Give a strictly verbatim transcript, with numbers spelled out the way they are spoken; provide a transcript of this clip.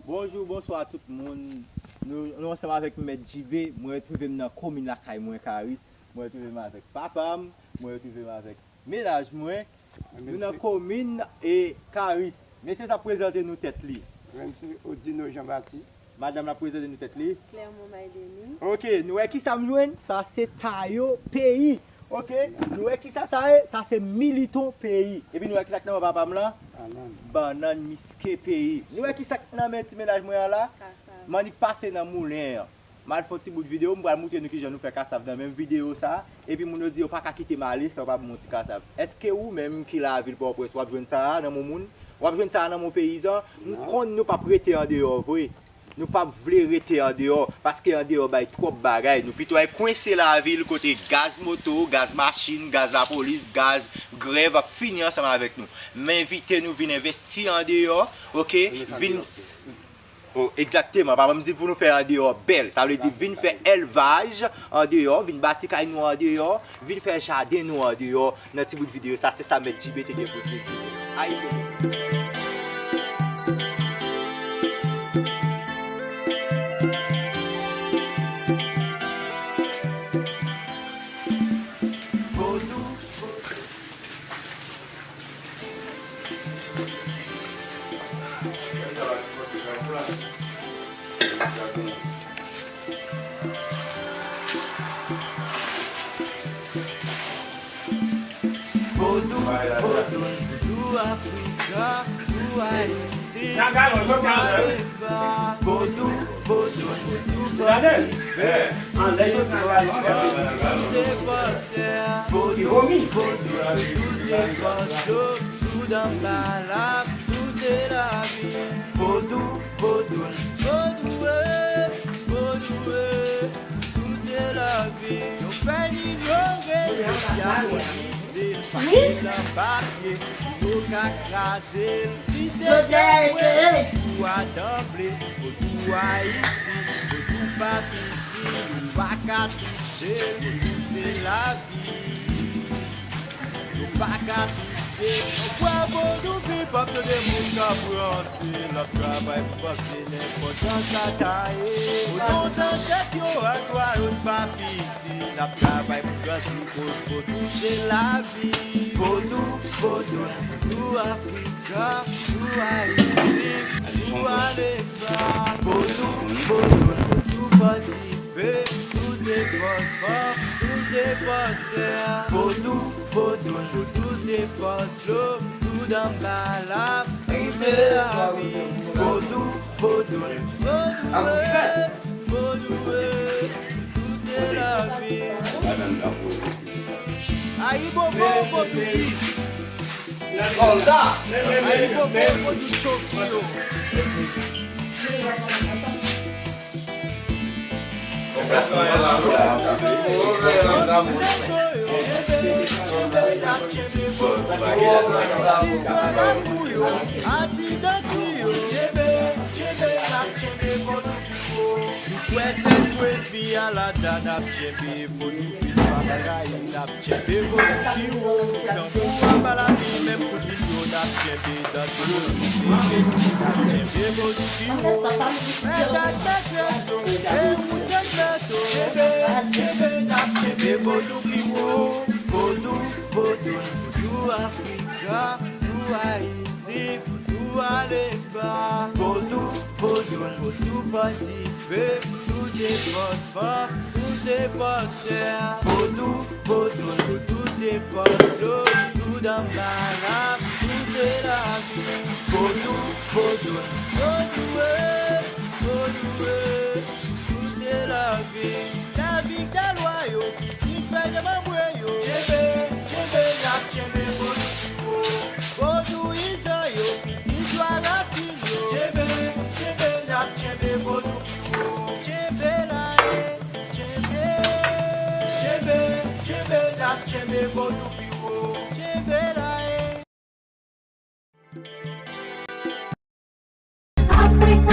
Bonjou, bonswa tout moun. Nou, nou ansanm avèk Mèt Jibe. Mwen retwouve m nan komin lakay mwen, Karis. Mwen retwouve m avèk papa m. Mwen retwouve m avèk mennaj mwen. Nou nan komin e Karis. Mesye sa prezante nou tèt li. Mwen se Odino Jean Baptiste. Madanm la prezante nou tèt li. Clermont Maïdeni. Ok, nou wè kisa m jwenn? Sa se Tayo Peyi. Ok, nou wè kisa sa ye? Sa se Militon Peyi. Epi nou wè kisa k nan men papa m lan? Bannann. Bannann miske peyi. Nou wè kisa k nan men ti mennaj mwen an la? Kasav. M annik pase nan moulen an. M al fè yon ti bout videyo, m pral moutre nou kijan nou fè kasav nan menm videyo sa. Epi moun yo di yo pa ka kite m ale san yo pa ban m yon ti kasav. Èske ou menm ki lavil Pòtoprens w ap jwenn sa a nan men moun? W ap jwenn sa a nan men peyizan? M konn nou p ap rete andeyò vre. Nou p ap vle rete andeyò, paske andeyò bay twòp bagay. Nou pito al kwense lavil kote gaz moto, gaz machin, gaz lapolis, gaz grèv ap fini ansanm avèk nou. M envite nou vin envesti andeyò, ok? Vin Oh, egzakteman, papa m di pou nou fè andeyò bèl. Sa vle di vin fè èlvaj andeyò, vin bati kay nou andeyò, vin fè jaden nou andeyò. Nan ti bout videyo sa, se sa Mèt Jibe te gen pou l di. Ayibobo. Vodou, vodou, vodou Afrika, vodou Ayiti, vodou Aleba, vodou, vodou, vodou Pòtoprens, vodou se fòs tè, vodou, vodou, vodou se fòs dlo, vodou anba lab, vodou se lavi. Vodou, vodou, vodou, eh, vodou, eh, vodou se lavi. Yo fè n inyore sosyalite, pase nan papye, yo ka kraze l. Si se te vre, vodou a tanble, vodou Ayiti, vodou pa piti, yo pa ka touche l, vodou se lavi. Nou pa ka touche. Anpwa vodou viv, p ap tande moun k ap ranse. L ap travay pou panse nenpòt jan sa ta ye. Vodou zansèt yo ak lwa yo n pa piti. N ap travay pou grandi, koz vodou se lavi. Vodou, vodou, vodou Afrika, vodou Ayiti, vodou Aleba. Vodou, vodou, vodou fò dife, vodou se fòs fanm, vodou se fòs tè. Vodou, vodou, vodou se fòs dlo, vodou anba lab, vodou se lavi. Vodou, vodou, vodou, eh, vodou, eh, vodou se lavi. Ayibobo, vodou viv. Konsa. Ayibobo, vodou tchoke yo. Nou kwè se vre vi a la da n ap tjenbe vodou. Vin pa bagay, n ap tjenbe vodou pi wo. Tankou anba lavi, menm pou ti yo, n ap tjenbe dan vodou pi wo. N ap tjenbe vodou pi wo. Mèt ak mètrès yo, e ou se mèt yo, chebe, chebe, n ap tjenbe vodou pi wo. Vodou, vodou, vodou Afrika, vodou Ayiti, vodou ale. Vodou, vodou, vodou fò dife, vodou se fòs fanm, vodou se fòs tè. Vodou, vodou, vodou se fòs dlo, vodou anba lab, vodou se lavi. Vodou, vodou, vodou, eh, vodou, eh, vodou se lavi. Lavi dèlwa yo, pitit fè dèmanbre yo. Chebe, chebe, n ap tjenbe vodou pi wo. Vodouyizan yo, pitit lwa rasin yo. Chebe, chebe, n ap tjenbe vodou pi wo. Tjenbe la e, tjenbe. Tjenbe, tjenbe, n ap tjenbe vodou pi wo. Tjenbe la e. Africa,